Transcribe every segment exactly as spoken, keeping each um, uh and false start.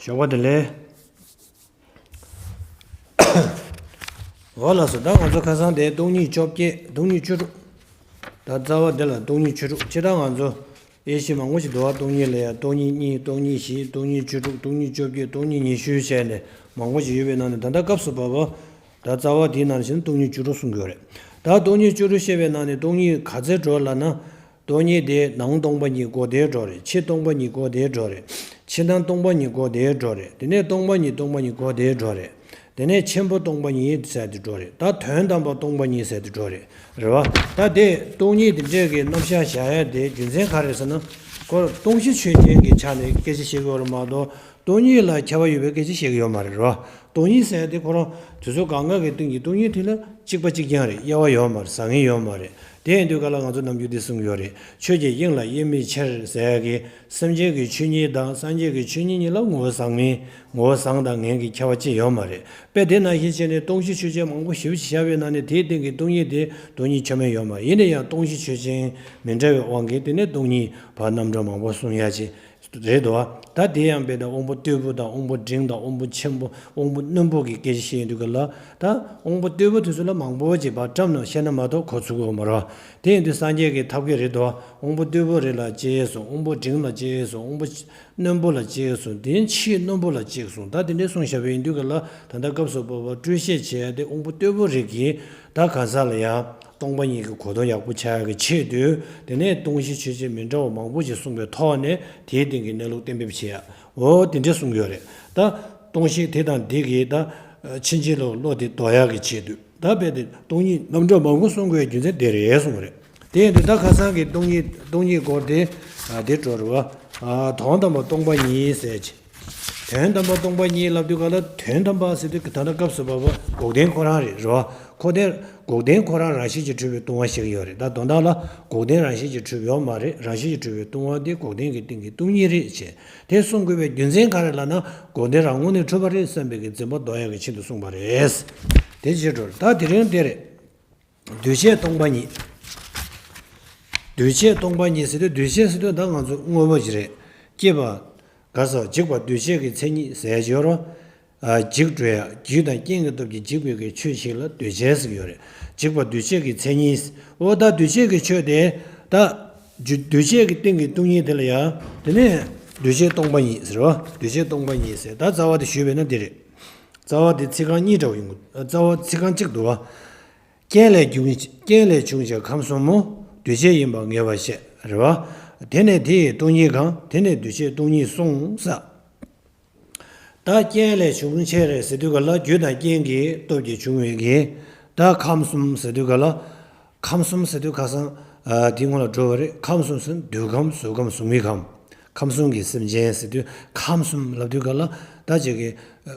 ཞོགས་པ་བདེ་ལེགས། འོ་ལགས་སོ། ད་ང་ཚོ་ཁ་སང་དེ་སྟོང་ཉིད་བཅོ་བརྒྱད། སྟོང་ཉིད་བཅུ་དྲུག་ད་རྩ་བ་འདི་ལ་སྟོང་ཉིད་བཅུ་དྲུག་སྤྱིར་བཏང་ང་ཚོ་དབྱེ་གཞི་མང་པོ་ཞིག་འདུག་བ། སྟོང་ཉིད་ལ་ཡང་སྟོང་ཉིད་གཉིས། སྟོང་ཉིད་བཞི། སྟོང་ཉིད་བཅུ་དྲུག་སྟོང་ཉིད་བཅོ་བརྒྱད། སྟོང་ཉིད་ཉི་ཤུ་བྱས་ནས་མང་པོ་ཞིག་ཡོད་པའི་ནང་ནས། ད་ལྟ་སྐབས་སུ་བབ་པ་ད་རྩ་བ་དེའི་ནང་བཞིན་སྟོང་ཉིད་བཅུ་དྲུག་གསུང་གི་ཡོད་རེད། ད་སྟོང་ཉིད་བཅུ་དྲུག་བཤད་པའི་ནང་ནས་སྟོང་ཉིད་ག་ཚོད་འགྲོ་ལབ་ན། སྟོང་ཉིད་དེ་ནང་སྟོང་པ་ཉིད་སྒོ་དེ་འགྲོ་རེད། ཕྱི་སྟོང་པ་ཉིད་སྒོ་དེ་འགྲོ་རེད། ཕྱི་ནང་སྟོང་པ་ཉིད་སྒོ་དེ་འགྲོ་རེད། དེ་ནས་སྟོང་པ་ཉིད་སྟོང་པ་ཉིད་སྒོ་དེ་འགྲོ་རེད། དེ་ནས་ཆེན་པོ་སྟོང་པ་ཉིད་ཟེར་དེ་འགྲོ་རེད། ད་དོན་དམ་པ་སྟོང་པ་ཉིད་ཟེར་དེ་འགྲོ་རེད། རེད་བ། ད་དེ་སྟོང་ཉིད་དེ་འདྲས་ཀྱི་རྣམ་གཞག་བྱ་ཡ་དེ་རྒྱུ་མཚན་ག་རེ་ཟེར་ན། ཁོ་སྟོང་གཞི་ཆོས་ཅན་གྱི་ཆ་ནས་སྐད་ཆ་བཤད་ཀྱི་ཡོད་རེད་མ་གཏོགས། སྟོང་ཉིད་ལ་ཁྱབ་པ་ཡོད་པའི་སྐད་ཆ་བཤད་ཀྱི་ཡོད་མ་རེད། རེད་བ། སྟོང་ཉིད་ཟེར་ཡ་དེ་ཁོ་རང་དུས་ཚོད་གང་ག་གི་སྟེང་གི་སྟོང་ཉིད་དེ་ལ་གཅིག་པ་གཅིག་རྐྱང་རེད། དབྱེ་བ་ཡོད་མ་རེད། བཟང་ངན་ཡོད་མ་རེད། དེ་ཡིན་དུས་ག་ལ་ང་ཚོ་ནམ་རྒྱུན་འདི་གསུང་གི་ཡོད་རེད། ཆོས་ཀྱི་དབྱིངས་ལ་དབྱེར་མེད་ཕྱིར་ཟེར་ཡ་གི། སེམས་ཅན་གྱི་ཆོས་ཉིད་དང་སངས་རྒྱས་ཀྱི་ཆོས་ཉིད་གཉིས་ལ་ངོ་བོ་བཟང་ངན། ངོ་བོ་བཟང་དང་ངན་གྱི་ཁྱད་པར་ཅི་ཡོད་མ་རེད། དཔེ་དེ་ནང་བཞིན་བྱས་ནས་སྟོང་གཞི་ཆོས་ཅན་མང་པོ་ཞེ་པོ་ཅིག་བཞག་པའི་ནང་ནས་དེའི་སྟེང་གི་སྟོང་ཉིད་དེ་སྟོང་ཉིད་ཆ་མེད་ཡོད་མ་རེད། ཡིན་ན་ཡང་སྟོང་གཞི་ཆོས་ཅན་མི་འདྲ་བའི་དབང་གིས་དེ་ནས་སྟོང་ཉིད་བར་རྣམ་གྲངས་མང་པོ་གསུང་ཡ་ཅིག་རེད་དོ། ད་དེ་ཡང་དཔེར་ན་དབང་པོ་རྟུལ་པོ་དང་དབང་པོ་འབྲིང་དང་དབང་པོ་ཆེན་པོ། དབང་པོ་རྣོན་པོ་གི་སྐད་ཆ་བཤད་ཡོང་དུས་ག་ལ། ད་དབང་པོ་རྟུལ་པོ་དེ་ཚོ་ལ་མང་པོ་ཅིག་བགྲམ་ནང་བཤད་ན་མ་གཏོགས་གོ་ཚུགས་ཀྱི་ཡོད་མ་རེད། དེ་ཡིན་དུས་སངས་རྒྱས་ཀྱི་ཐབས་མཁས་རེད་དོ། དབང་པོ་རྟུལ་པོ་རེ་ལ་གཅེས་སོ། དབང་པོ་འབྲིང་ལ་གཅེས་སོ། དབང་པོ་རྣོན་པོ་ལ་གཅེས་སོ། དེ་ཕྱིའི་རྣོན་པོ་ལ་གཅེས་སོ། ད་དེ་འདྲའི་གསུངས་བཞག་པ་ཡིན་དུས་ག་ལ། ད་ལྟ་སྐབས་སུ་བབ་པ་སྤྲོས་བཤད་བྱས་ཏེ་དབང་པོ་རྟུལ་པོ་རིགས་ཀྱིས་ད་གང་ཟག་ལ་ཡང་སྟོང་པ་ཉིད་ཀྱི་གོ་དོན་ཡག་པོ་ཆགས་ཡག་གི་ཆེད་དུ། དེ་ནས་སྟོང་གཞི་ཆོས་ཅན་མི་འདྲ་བ་མང་པོ་ཞིག་གསུངས་པའི་ཐོག་ནས་དེའི་སྟེང་གི་གནས་ལུགས་གཏན་འབེབས་བྱེད་ཡ། འོ་དེ་འདྲ་གསུངས་ཡོད་རེད། ད་སྟོང་གཞི་དེ་དང་འདི་གིས་ད་ཕྱིན་ཅི་ལོག་བློ་དེ་དོར་ཡག་གི་ཆེད་དུ། ད་དཔེ་དེ་སྟོང་ཉིད་རྣམ་གྲངས་མང་པོ་གསུང་དགོས་རྒྱུ་མཚན་དེ་རེད་གསུངས་པ་རེད། དེ་ཡིན་དུས་ད་ཁ་སང་གི་སྟོང་ཉིད་སྟོང་ཉིད་སྐོར་དེ་དེ་འགྲོ་རེད་བ། དོན་དམ་པ་སྟོང་པ་ཉིད་ཟེར་གྱི། དོན་དམ་པ་སྟོང་པ་ཉིད་ལབ་དུས་ག་ལ། དོན་དམ་པ་ཟེར་དུས་ད་ལྟ་སྐབས་སུ་བབ་པ་འགོག་བདེན་ཁོ་རང་རེད། རེད་བ། ཁོ་དེ་འགོག་བདེན་ཁོ་རང་རང་བཞིན་གྱིས་གྲུབ་པའི་ལྟུང་བ་བཤད་ཀྱི་ཡོད་རེད། ད་དོན་དག་ལ་འགོག་བདེན་རང་བཞིན་གྱིས་གྲུབ་ཡོད་མ་རེད། རང་བཞིན་གྱིས་གྲུབ་པའི་ལྟུང་བ་དེ་འགོག་བདེན་གྱི་སྟེང་གི་སྟོང་ཉིད་རེད་ཅེས་དེ་གསུང་དགོས་པའི་རྒྱུ་མཚན་ག་རེ་ལབ་ན། འགོག་བདེན་རང་ངོས་ནས་གྲུབ་པ་རེད་བསམ་པའི་གི་འཛིན་པ་ལྡོག་ཡག་གི་ཆེད་དུ་གསུངས་པ་རེད། དེ་ཅི་འགྲོ་རེད། ད་དེ་རིང་དེ་རེད། འདུས་བྱས་སྟོང་པ་ཉིད། འདུས་བྱས་སྟོང་པ་ཉིད་ཟེར་དུས། འདུས་བྱས་ཟེར་དུས་ད་ང་ཚོ་དངོས་པོ་ཞིག་རེད། སྐྱེས་པ། ག་ས་འཇིག་པ་འདུས་བྱས་ཀྱི་མཚན་ཉིད་ཟེར་ཡག་ཡོད་རེད། ཨ། འཇིག་འགྲོ་ཡ། རྒྱུ་དང་རྐྱེན་གྱི་སྟོབས་ཀྱིས་འཇིག་པའི་གི་ཆོས་ཤིག་ལ་འདུས་བྱས་ཟེར་གྱི་ཡོད་རེད། འཇིག་པ་འདུས་བྱས་ཀྱི་མཚན་ཉིད། འོ་ད་འདུས་བྱས་ཀྱི་ཆོས་དེ། ད་རྒྱུ་འདུས་བྱས་ཀྱི་སྟེང་གི་སྟོང་ཉིད་དེ་ལ་ཡ། དེ་ནས་འདུས་བྱས་སྟོང་པ་ཉིད་ཟེར་བ། འདུས་བྱས་སྟོང་པ་ཉིད་ཟེར། ད་རྩ་བ་དེ་ཞུས་པས་ན་འདི་རེད། རྩ་བ་དེ་ཚིག་རྐང་གཉིས་འདྲ་བོ་ཡོང་གི། རྩ་བ་ཚིག་རྐང་གཅིག་འདུག་བ། རྐྱེན་ལས་བྱུང་། རྐྱེན་ལས་བྱུང་བྱས་ཁམས་གསུམ་མོ། འདུས་བྱས་ཡིན་པ་ངེས་པར་བཤད། རེད་བ། དེ་ནས་དེ་ཡི་སྟོང་ཉིད་གང་། དེ་ནས་འདུས་བྱས་སྟོང་ཉིད་གསུངས་ས། ད་རྐྱེན་ལས་བྱུང་བྱས་རེད་ཟེར་དུས་ག་ལ། རྒྱུ་དང་རྐྱེན་གྱི་སྟོབས་ཀྱིས་བྱུང་བའི་གི། ད་ཁམས་གསུམ་ཟེར་དུས་ག་ལ། ཁམས་གསུམ་ཟེར་དུས་ཁ་སང་། ཨ། དེའི་སྔོན་ལ་འགྲོ་བ་རེད། ཁམས་གསུམ་ཟེར་འདོད་ཁམས། གཟུགས་ཁམས། གཟུགས་མེད་ཁམས། ཁམས་གསུམ་གྱི་སེམས་ཅན་ཟེར་དུས་ཁམས་གསུམ་ལབ་དུས་ག་ལ། ད་ཅིག་གི་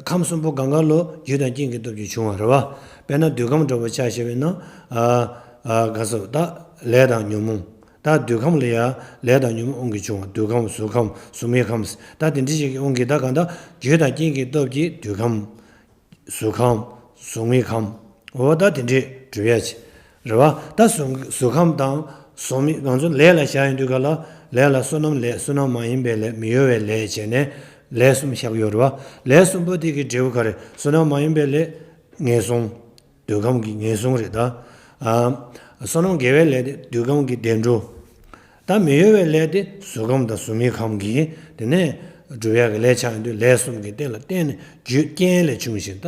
ཁམས་གསུམ་པོ་གང་ག་ལོ་རྒྱུ་དང་རྐྱེན་གྱི་སྟོབས་ཀྱིས་བྱུང་བ་རེད་བ། དཔེར་ན་འདོད་ཁམས་འདྲ་བོ་ཆ་བཞག་པ་ཡིན་ན། ཨ། ཨ། ག་ཟེར། ད་ལས་དང་ཉོན་མོངས། ད་འདོད་ཁམས་ལ་ཡ་ལས་དང་ཉོན་མོངས་དབང་གིས་བྱུང་བ། འདོད་ཁམས། གཟུགས་ཁམས། གཟུགས་མེད་ཁམས། ད་དེ་འདྲ་ཞིག་གི་དབང་གིས་ད་གང་ལྟར་རྒྱུ་དང་རྐྱེན་གྱི་སྟོབས་ཀྱིས་འདོད་ཁམས། གཟུགས་ཁམས། གཟུགས་མེད་ཁམས། འོ་ད་དེ་འདྲས་གྲུབ་ཡ་ཅིག་རེད་བ། ད་གཟུགས། གཟུགས་ཁམས་དང་གཟུགས་མེད། ང་ཚོ་ལས་ལ་བཞག་ཡོང་དུས་ག་ལ། ལས་ལ་བསོད་ནམས་ལས། བསོད་ནམས་མ་ཡིན་པའི་ལས། མི་གཡོ་བའི་ལས་བྱས་ནས་ལས་གསུམ་བཞག་ཡོད་རེད་བ། ལས་གསུམ་པོ་དེ་གི་འབྲས་བུ་ག་རེ། བསོད་ནམས་མ་ཡིན་པའི་ལས་ངན་སོང་། འདོད་ཁམས་ཀྱི་ངན་སོང་རེད་ད། ཨ། བསོད་ནམས་དགེ་བའི་ལས་དེ་འདོད་ཁམས་ཀྱི་བདེ་འགྲོ། ད་མི་གཡོ་བའི་ལས་དེ་གཟུགས་ཁམས་དང་གཟུགས་མེད་ཁམས་ཀྱི་དེ་ནས་སྒྲུབ་ཡག་གི་ལས་ཆགས་ཡོང་དུས། ལས་གསུམ་གྱི་སྟེང་ལ་བརྟེན་ནས། རྒྱུ་རྐྱེན་ལས་བྱུང་ཞིང་། ད་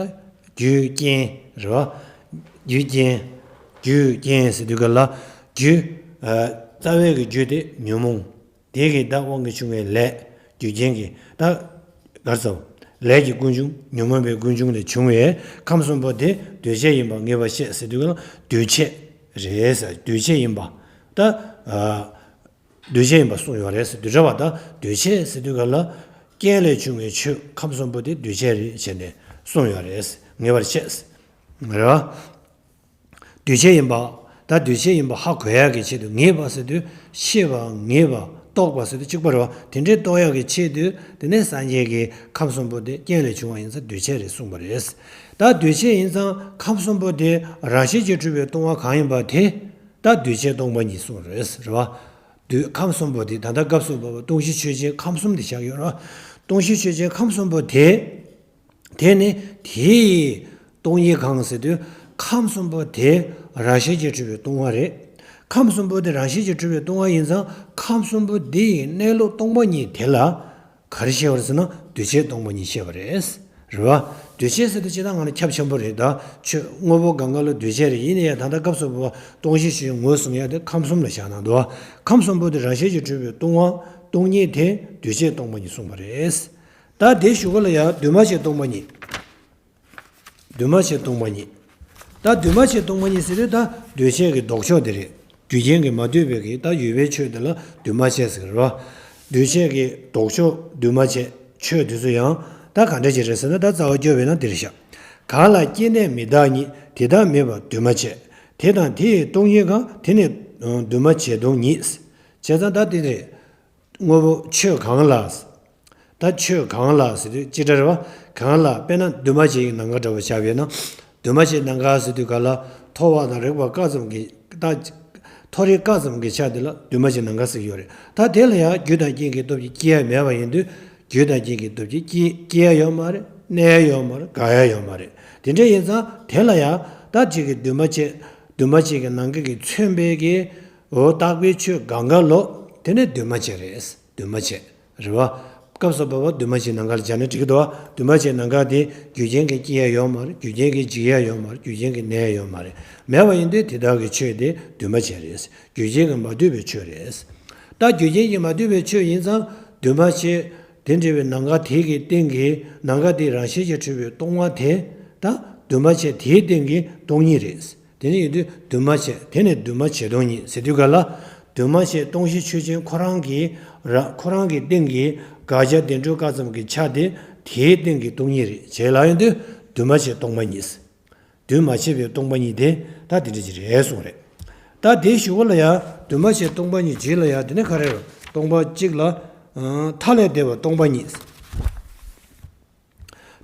རྒྱུ་རྐྱེན་རེད་བ། རྒྱུ་རྐྱེན། རྒྱུ་རྐྱེན་ཟེར་དུས་ག་ལ། རྒྱུ། ཨ། རྩ་བའི་གི་རྒྱུ་དེ་ཉོན་མོངས། དེ་གི་ད་དབང་གིས་བྱུང་བའི་ལས། རྒྱུ་རྐྱེན་གྱི་ད་ག་རེ་ཟེར། ལས་ཀྱི་ཀུན་འབྱུང་། ཉོན་མོངས་པའི་ཀུན་འབྱུང་ལས་བྱུང་བའི་ཁམས་གསུམ་པོ་དེ་འདུས་བྱས་ཡིན་པ་ངེས་པར་བཤད་ཟེར་དུས་ག་ལ། འདུས་བྱས་རེད་ཟེར། འདུས་བྱས་ཡིན་པ། ད། ཨ། འདུས་བྱས་ཡིན་པ་གསུངས་ཡོད་རེད་ཟེར་དུས་རེད་བ། ད་འདུས་བྱས་ཟེར་དུས་ག་ལ། རྐྱེན་ལས་བྱུང་བའི་ཆོས་ཁམས་གསུམ་པོ་དེ་འདུས་བྱས་རེད་ཟེར་ནས་གསུངས་ཡོད་རེད། ངེས་པར་བཤད་ཟེར། རེད་བ། འདུས་བྱས་ཡིན་པ། ད་འདུས་བྱས་ཡིན་པ་ཧ་གོ་ཡག་གི་ཆེད་དུ། ངེས་པ་ཟེར་དུས་ཤེས་པ། ངེས་པ། རྟོགས་པ་ཟེར་དུས་གཅིག་པ་རེད་བ། དེ་འདྲའི་རྟོགས་ཡག་གི་ཆེད་དུ། དེ་ནས་སངས་རྒྱས་ཀྱིས་ཁམས་གསུམ་པོ་དེ་རྐྱེན་ལས་བྱུང་བ་ཡིན་ཙང་འདུས་བྱས་རེད་གསུངས་པ་རེད། ད་འདུས་བྱས་ཡིན་ཙང་ཁམས་གསུམ་པོ་དེ་རང་བཞིན་གྱིས་གྲུབ་པའི་ལྟུང་བ་གང་ཡིན་པ་དེ། ད་འདུས་བྱས་སྟོང་པ་ཉིད་གསུངས་རེད། རེད་བ། འདུས། ཁམས་གསུམ་པོ་དེ། ད་ལྟ་སྐབས་སུ་བབ་པ་སྟོང་གཞི་ཆོས་ཅན་ཁམས་གསུམ་དེ་བཞག་ཡོད་རེད། སྟོང་གཞི་ཆོས་ཅན་ཁམས་གསུམ་པོ་དེ། དེ་ནི་དེའི་སྟོང་ཉིད་གང་ཟེར་དུས་ཁམས་གསུམ་པོ་དེ་རང་བཞིན་གྱིས་གྲུབ་པའི་སྟོང་པ་རེད། ཁམས་གསུམ་པོ་དེ་རང་བཞིན་གྱིས་གྲུབ་པའི་སྟོང་པ་ཡིན་ཙང་ཁམས་གསུམ་པོ་འདི་ཡི་གནས་ལུགས་སྟོང་པ་ཉིད་དེ་ལ་ག་རེ་བཤད་པ་རེད་ཟེར་ན་འདུས་བྱས་སྟོང་པ་ཉིད་བཤད་པ་རེད། རེད་བ། འདུས་བྱས་ཟེར་དུས་སྤྱིར་བཏང་ང་ལ་ཁྱབ་ཆེན་པོ་རེད་ད། ཆོས་དངོས་པོ་གང་ག་ལ་འདུས་བྱས་རེད། ཡིན་ན་ཡང་ད་ལྟ་སྐབས་སུ་བབ་པ་སྟོང་གཞི་ཆོས་ཅན་ངོས་བཟུང་ཡ་དེ་ཁམས་གསུམ་ལ་བཞག་གནང་འདུག་བ། ཁམས་གསུམ་པོ་དེ་རང་བཞིན་གྱིས་གྲུབ་པའི་སྟོང་པ་སྟོང་ཉིད་དེ་འདུས་བྱས་སྟོང་པ་ཉིད་གསུངས་པ་རེད། ད་དེ་གཞུག་གུ་ལ་ཡང་འདུས་མ་བྱས་སྟོང་པ་ཉིད། འདུས་མ་བྱས་སྟོང་པ་ཉིད། ད་འདུས་མ་བྱས་སྟོང་པ་ཉིད་ཟེར་དུས་ད་འདུས་བྱས་ཀྱི་ལྡོག་ཕྱོགས་དེ་རེད། རྒྱུ་རྐྱེན་གྱིས་མ་བསྡུས་པའི་གི་ད་ཡོད་པའི་ཆོས་དེ་ལ་འདུས་མ་བྱས་ཟེར་གི་རེད་བ། འདུས་བྱས་ཀྱི་ལྡོག་ཕྱོགས་འདུས་མ་བྱས་ཆོས་དེ་ཚོ་ཡང་ད་ག་འདྲ་ཅིག་རེད་ཟེར་ན་ད་རྩ་བ་སྐྱོར་བས་ན་འདིར་བཞག་གང་ལ་སྐྱེ་གནས་མི་རྟག་ཉིད། དེ་དག་མེད་པར་འདུས་མ་བྱས། དེ་དང་དེ་ཡི་སྟོང་ཉིད་གང་། དེ་ནི་འདུས་མ་བྱས་སྟོང་ཉིད། བྱས་ཙང་ད་འདི་རེད། དངོས་པོ་ཆོས་གང་ལ། ད་ཆོས་གང་ལ་ཟེར་དུས་ཅི་འདྲ་རེད་བ། གང་ལ་དཔེར་ན་འདུས་མ་བྱས་ཀྱི་ནམ་མཁའ་འདྲ་བ་བཞག་པས་ན། འདུས་མ་བྱས་ནམ་མཁའ་ཟེར་དུས་ག་ལ་མཐོ་བ་དང་རིག་པ་སྐབས་ཙམ་གྱི་ད། མཐོ་རིག་སྐབས་ཙམ་གྱི་ཆ་དེ་ལ་འདུས་མ་བྱས་ནམ་མཁའ་ཟེར་གྱི་ཡོད་རེད། ད་དེ་ལ་ཡང་རྒྱུ་དང་རྐྱེན་གྱི་སྟོབས་ཀྱིས་སྐྱེ་ཡ་མེད་པ་ཡིན་དུས་རྒྱུ་དང་རྐྱེན་གྱི་སྟོབས་ཀྱིས་སྐྱེ་སྐྱེ་ཡ་ཡོད་མ་རེད། གནས་ཡ་ཡོད་མ་རེད། འགག་ཡ་ཡོད་མ་རེད། དེ་འདྲ་ཡིན་ཙང་དེ་ལ་ཡང་ད་ཅིག་གི་འདུས་མ་བྱས་འདུས་མ་བྱས་ཀྱི་ནམ་མཁའ་གིས་མཚོན་པའི་གི་འོ་རྟག་པའི་ཆོས་གང་ག་ལོ། དེ་ནི་འདུས་མ་བྱས་རེད། འདུས་མ་བྱས། རེད་བ། སྐབས་སུ་བབ་པ་འདུས་མ་བྱས་ནམ་མཁའ་ལ་སྦྱར་ན་འགྲིག་གི་འདུག་བ། འདུས་མ་བྱས་ནམ་མཁའ་དེ་རྒྱུ་རྐྱེན་གྱིས་སྐྱེ་ཡ་ཡོད་མ་རེད། རྒྱུ་རྐྱེན་གྱིས་འཇིག་ཡ་ཡོད་མ་རེད། རྒྱུ་རྐྱེན་གྱིས་གནས་ཡ་ཡོད་མ་རེད། མེད་པ་ཡིན་དུས་དེ་དག་གི་ཆོས་དེ་འདུས་མ་བྱས་རེད། རྒྱུ་རྐྱེན་གྱིས་མ་བསྡུས་པའི་ཆོས་རེད། ད་རྒྱུ་རྐྱེན་གྱིས་མ་བསྡུས་པའི་ཆོས་ཡིན་ཙང་འདུས་མ་བྱས་དེ་འདྲ་བའི་ནམ་མཁའ་དེ་གི་སྟེང་གི་ནམ་མཁའ་དེ་རང་བཞིན་གྱིས་གྲུབ་པའི་སྟོང་པ་དེ་ད་འདུས་མ་བྱས་དེའི་སྟེང་གི་སྟོང་ཉིད་རེད། དེ་ནས་ཡིན་དུས་འདུས་མ་བྱས། དེ་ནས་འདུས་མ་བྱས་སྟོང་ཉིད་ཟེར་དུས་ག་ལ། འདུས་མ་བྱས་སྟོང་གཞི་ཆོས་ཅན་ཁོ་རང་གི་ར་ཁོ་རང་གི་སྟེང་གི་དགག་བྱ་བདེན་གྲུབ་སྐབས་ཙམ་གྱི་ཆ་དེ་དེའི་སྟེང་གི་སྟོང་ཉིད་རེད། བྱས་ལ་ཡིན་དུས་འདུས་མ་བྱས་སྟོང་པ་ཉིད། འདུས་མ་བྱས་པའི་སྟོང་པ་ཉིད་དེ་ད་དེ་འདྲ་ཅིག་རེད་གསུངས་རེད། ད་དེའི་གཞུག་གུ་ལ་ཡང་འདུས་མ་བྱས་སྟོང་པ་ཉིད་རྗེས་ལ་ཡང་དེ་ནས་ག་རེ་རེད། སྟོང་པ་གཅིག་ལ་མཐའ་ལས་འདས་པ་སྟོང་པ་ཉིད།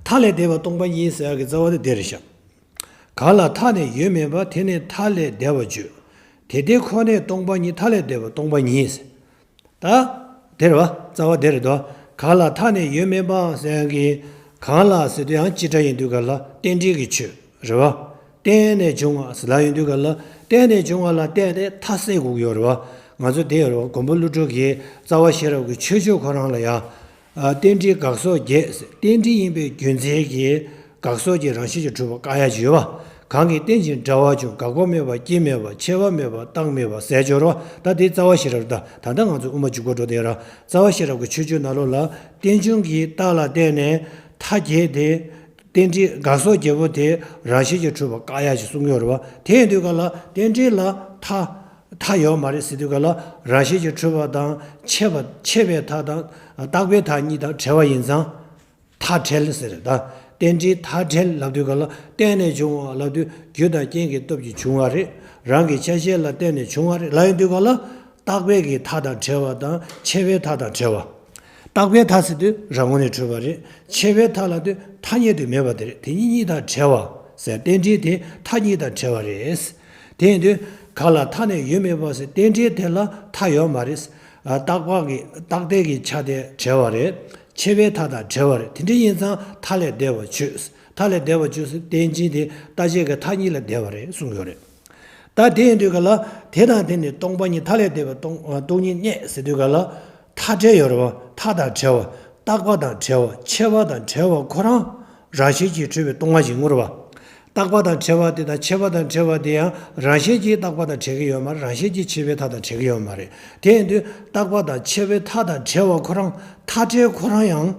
མཐའ་ལས་འདས་པ་སྟོང་པ་ཉིད་ཟེར་ཡག་གི་རྩ་བ་དེ་དེ་རེད་ཤག་གང་ལ་མཐའ་ནས་ཡོད་མིན་པ། དེ་ནི་མཐའ་ལས་འདས་པར་བརྗོད། དེ་དེ་ཁོ་ནས་སྟོང་པ་ཉིད། མཐའ་ལས་འདས་པ་སྟོང་པ་ཉིད། ད་དེ་རེད་བ། རྩ་བ་དེ་རེད་དོ། གང་ལ་མཐའ་ནས་ཡོད་མིན་པ་ཟེར་ཡག་གི་གང་ལ་ཟེར་དུས་ཡང་ཅི་འདྲ་ཡིན་དུས་ག་ལ་རྟེན་འབྲེལ་གྱི་ཆོས་རེད་བ། རྟེན་ནས་བྱུང་བ་ཟེར་ལ་ཡོང་དུས་ག་ལ་རྟེན་ནས་བྱུང་བ་ལ་བརྟེན་ནས་མཐའ་གསལ་དགོས་ཀྱི་ཡོད་རེད་བ། ང་ཚོ་དེ་ཡོད་རེད་བ། མགོན་པོ་ཀླུ་སྒྲུབ་ཀྱི་རྩ་བ་ཤེས་རབ་ཀྱི་མཆོད་བརྗོད་ཁོ་རང་ལ་ཡང་། རྟེན་འབྲེལ་དགག་སོགས་བརྒྱད། རྟེན་འབྲེལ་ཡིན་པའི་རྒྱུ་མཚན་གྱིས་དགག་སོགས་ཀྱི་རང་བཞིན་གྱིས་གྲུབ་པ་བཀག་ཡ་ཅིག་ཡོད་པ། གང་གིས་རྟེན་ཅིང་འབྲེལ་བར་འབྱུང་། དགག་པ་མེད་པ་སྐྱེ་མེད་པ། ཆད་པ་མེད་པ་རྟག་མེད་པ་ཟེར་སྦྱོར་བ། ད་དེ་རྩ་བ་ཤེས་རབ་ད་ད་ལྟ་ང་ཚོ་དབུ་མ་འཇུག་པ་འགྲོ་དེ་ར་རྩ་བ་ཤེས་རབ་ཀྱི་མཆོད་བརྗོད་ནང་ལོགས་ལ་རྟེན་འབྱུང་གི་རྟགས་ལ་བརྟེན་ནས་མཐའ་བརྒྱད་དེ། རྟེན་འབྲེལ་དགག་སོགས་བརྒྱད་པོ་དེ་རང་བཞིན་གྱིས་གྲུབ་པ་བཀག་ཡ་ཞིག་གསུང་གི་ཡོད་རེད་བ། དེ་ཡིན་དུས་ག་ལ་རྟེན་འབྲེལ་ལ་མཐའ་མཐའ་ཡོད་མ་རེད་ཟེར་དུས་ག་ལ་རང་བཞིན་གྱིས་གྲུབ་པ་དང་ཆད་པ་ཆད་པའི་མཐའ་དང་རྟག་པའི་མཐའ་གཉིས་དང་བྲལ་བ་ཡིན་ཙང་། མཐའ་བྲལ་ཟེར་ད། རྟེན་འབྲེལ་མཐའ་བྲལ་ལབ་དུས་ག་ལ་རྟེན་ནས་བྱུང་བ་ལབ་དུས་རྒྱུ་དང་རྐྱེན་གྱི་སྟོབས་ཀྱིས་བྱུང་བ་རེད། རང་གི་ཆ་ཤས་ལ་བརྟེན་ནས་བྱུང་བ་རེད་ལབ་ཡོང་དུས་ག་ལ། རྟག་པའི་གི་མཐའ་དང་བྲལ་བ་དང་ཆད་པའི་མཐའ་དང་བྲལ་བ། རྟག་པའི་མཐའ་ཟེར་དུས་རང་ངོས་ནས་གྲུབ་པ་རེད། ཆད་པའི་མཐའ་ལབ་དུས་མཐའ་གཉིས་དུ་མེད་པ་དེ་རེད། དེ་གཉིས་གཉིས་དང་བྲལ་བ་ཟེར་རྟེན་འབྲེལ་དེ་མཐའ་གཉིས་དང་བྲལ་བ་རེད། དེ་ཡིན་དུས་གང་ལ་མཐའ་ནས་ཡོད་མིན་པ་ཟེར་རྟེན་འབྲེལ་དེ་ལ་མཐའ་ཡོད་མ་རེད། རྟག་པ་གི་རྟག་བརྟན་གྱི་ཆ་དེ་བྲལ་བ་རེད། ཆད་པའི་མཐའ་དང་བྲལ་བ་རེད། དེ་འདྲ་ཡིན་ཙང་མཐའ་ལས་འདས་པར་བརྗོད། མཐའ་ལས་འདས་པར་བརྗོད་ཟེར་རྟེན་ཅན་དེ་རྟག་ཆད་ཀྱི་མཐའ་གཉིས་ལས་འདས་པ་རེད་གསུངས་ཡོད་རེད། ད་དེ་ཡིན་དུས་ག་ལ་དེ་དང་དེ་ནི་སྟོང་པ་ཉིད། མཐའ་ལས་འདས་པ་སྟོང་སྟོང་ཉིད་བརྙེས་ཟེར་དུས་ག་ལ་མཐའ་བྲལ་ཡོད་རེད་བ། མཐའ་དང་བྲལ་བ། རྟག་པ་དང་བྲལ་བ། ཆད་པ་དང་བྲལ་བ་ཁོ་རང་རང་བཞིན་གྱིས་གྲུབ་པའི་སྟོང་པ་ཞིག་ངོ་རེད་བ། རྟག་པ་དང་བྲལ་བ་དེ་དང་ཆད་པ་དང་བྲལ་བ་དེ་ཡང་རང་བཞིན་གྱིས་རྟག་པ་དང་བྲལ་གྱི་ཡོད་མ་རེད། རང་བཞིན་གྱིས་ཆད་པའི་མཐའ་དང་བྲལ་གྱི་ཡོད་མ་རེད། དེ་ཡིན་དུས་རྟག་པ་དང་ཆད་པའི་མཐའ་དང་བྲལ་བ་ཁོ་རང་མཐའ་བྲལ་ཁོ་རང་ཡང་།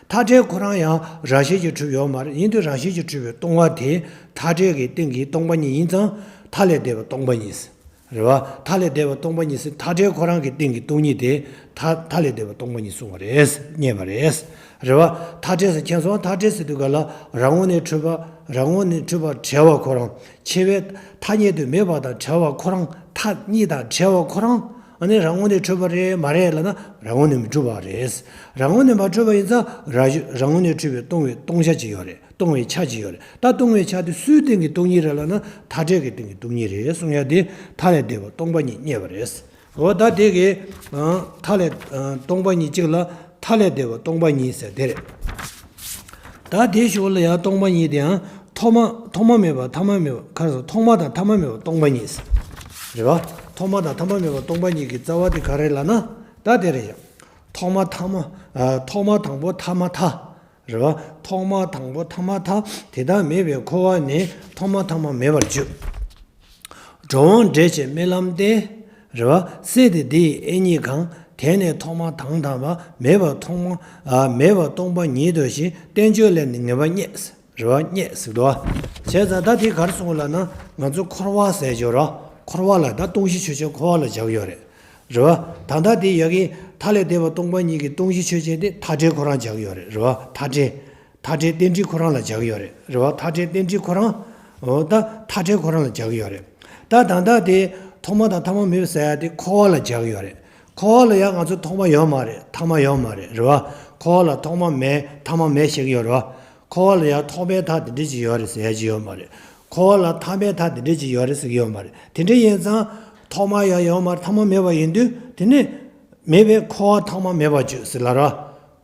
མཐའ་བྲལ་ཁོ་རང་ཡང་རང་བཞིན་གྱིས་གྲུབ་ཡོད་མ་རེད། ཡིན་དུས་རང་བཞིན་གྱིས་གྲུབ་པའི་སྟོང་པ་དེ་མཐའ་བྲལ་གྱི་སྟེང་གི་སྟོང་པ་ཉིད་ཡིན་ཙང་མཐའ་ལས་འདས་པ་སྟོང་པ་ཉིད། རེད་བ། མཐའ་ལས་འདས་པ་སྟོང་པ་ཉིད་ཟེར་མཐའ་བྲལ་ཁོ་རང་གི་སྟེང་གི་སྟོང་ཉིད་དེ་མཐའ་མཐའ་ལས་འདས་པ་སྟོང་པ་ཉིད་གསུངས་པ་རེད། བརྙེས་པ་རེད། རེད་བ། མཐའ་བྲལ་ཟེར་མཁན་སོང་མཐའ་བྲལ་ཟེར་དུས་ག་ལ་རང་ངོས་ནས་གྲུབ་པ་རང་ངོས་ནས་གྲུབ་པ་བྲལ་བ་ཁོ་རང་། ཆད་པའི་མཐའ་གཉིས་དུ་མེད་པ་དང་བྲལ་བ་ཁོ་རང་། མཐའ་གཉིས་དང་བྲལ་བ་ཁོ་རང་། ཨ་ནི་རང་ངོས་ནས་གྲུབ་པ་རེད་མ་རེད་ལབ་ན་རང་ངོས་ནས་མི་གྲུབ་པ་རེད། རང་ངོས་ནས་མ་གྲུབ་པ་ཡིན་ཙང་རང་རང་ངོས་ནས་གྲུབ་པའི་སྟོང་པའི་སྟོང་ཆ་ཅིག་ཡོད་རེད། སྟོང་པའི་ཆ་ཅིག་ཡོད་རེད། ད་སྟོང་པའི་ཆ་དེ་སུའི་སྟེང་གི་སྟོང་ཉིད་རེད་ལབ་ན་མཐའ་བྲལ་གྱི་སྟེང་གི་སྟོང་ཉིད་རེད་གསུང་ཡ་དེ་མཐའ་ལས་འདས་པ་སྟོང་པ་ཉིད་བརྙེས་པ་རེད། འོ་ད་དེ་གི་མཐའ་ལས་སྟོང་པ་ཉིད་གཅིག་ལ་ མཐའ་ལས་འདས་པ་སྟོང་པ་ཉིད་ཟེར་དེ་རེད། ད་དེའི་གཞུག་ལ་ཡང་སྟོང་པ་ཉིད་དེའང་ཐོག་མ་ཐོག་མ་མེད་པ་ཐ་མ་མེད་པ། ག་རེ་ཟེར། ཐོག་མ་དང་ཐ་མ་མེད་པ་སྟོང་པ་ཉིད་ཟེར། རེད་བ། ཐོག་མ་དང་ཐ་མ་མེད་པ་སྟོང་པ་ཉིད་ཀྱི་རྩ་བ་དེ་ག་རེ་ལབ་ན། ད་དེ་རེད་ཡ། ཐོག་མ་ཐ་མ། ཨ། ཐོག་མ་དང་པོ་ཐ་མ་མཐའ། རེད་བ། ཐོག་མ་དང་པོ་ཐ་མ་མཐའ། དེ་དག་མེད་པའི་འཁོར་བ་ནི། ཐོག་མ་ཐ་མ་མེད་པར་བརྗོད། འགྲོ་འོང་འབྲེལ་བྱེད་རྨི་ལམ་སྟེ། རེད་བ། སྲིད་དེ་འདི་ཡི་དབྱེ་གཉིས་གང་། དེ་ནི་ཐོག་མ་དང་ཐ་མ། མེད་པ་ཐོག་མ། ཨ། མེད་པ་སྟོང་པ་ཉིད་དོ་ཞེས་བསྟན་བཅོས་ལས་ནི་ངེས་པ་རྙེད། རེད་བ། རྙེད་ཟེར་འདུག་བ། བྱས་ཙང་ད་དེ་ག་རེ་གསུངས་ལབ་ན། ང་ཚོ་འཁོར་བ་ཟེར་གྱི་ཡོད་རེད་བ། འཁོར་བ་ལ་ད་སྟོང་གཞི་ཆོས་ཅན་འཁོར་བ་ལ་སྦྱར་གྱི་ཡོད་རེད། རེད་བ། ད་ལྟ་དེ་ཡ་གི་མཐའ་ལས་འདས་པ་སྟོང་པ་ཉིད་ཀྱི་སྟོང་གཞི་ཆོས་ཅན་དེ་མཐའ་བྲལ་ཁོ་རང་སྦྱར་གྱི་ཡོད་རེད། རེད་བ། མཐའ་བྲལ། མཐའ་བྲལ་རྟེན་འབྲེལ་ཁོ་རང་ལ་སྦྱར་གྱི་ཡོད་རེད། རེད་བ། མཐའ་བྲལ་རྟེན་འབྲེལ་ཁོ་རང་། འོ་ད་མཐའ་བྲལ་ཁོ་རང་ལ་སྦྱར་གྱི་ཡོད་རེད། ད་ད་ལྟ་དེ་ཐོག་མ་དང་ཐ་མ་མེད་པ་ཟེར་ཡ་དེ་འཁོར་བ་ལ་སྦྱར་གྱི་ཡོད་རེད། འཁོར་བ་ལ་ཡང་ང་ཚོ་ཐོག་མ་ཡོད་མ་རེད། ཐ་མ་ཡོད་མ་རེད། རེད་བ། འཁོར་བ་ལ་ཐོག་མ་མེད་ཐ་མ་མེད་བཤད་ཀྱི་ཡོད་རེད་བ། འཁོར་བ་ལ་ཡང་ཐོག་མའི་མཐའ་དེ་འདྲ་ཅིག་ཡོད་རེད་ཟེར་ཡ་ཅིག་ཡོད་མ་རེད། འཁོར་བ་ལ་ཐ་མའི་མཐའ་དེ་འདྲ་ཅིག་ཡོད་རེད་ཟེར་གྱི་ཡོད་མ་རེད། དེ་འདྲ་ཡིན་ཙང་། ཐོག་མ་ཡང་ཡོད་མ་རེད། ཐ་མ་མེད་པ་ཡིན་དུས་དེ་ནི། མེད་པའི་འཁོར་བ་ཐོག་མ་མེད་པར་བརྗོད་ཟེར་ལབ་ར།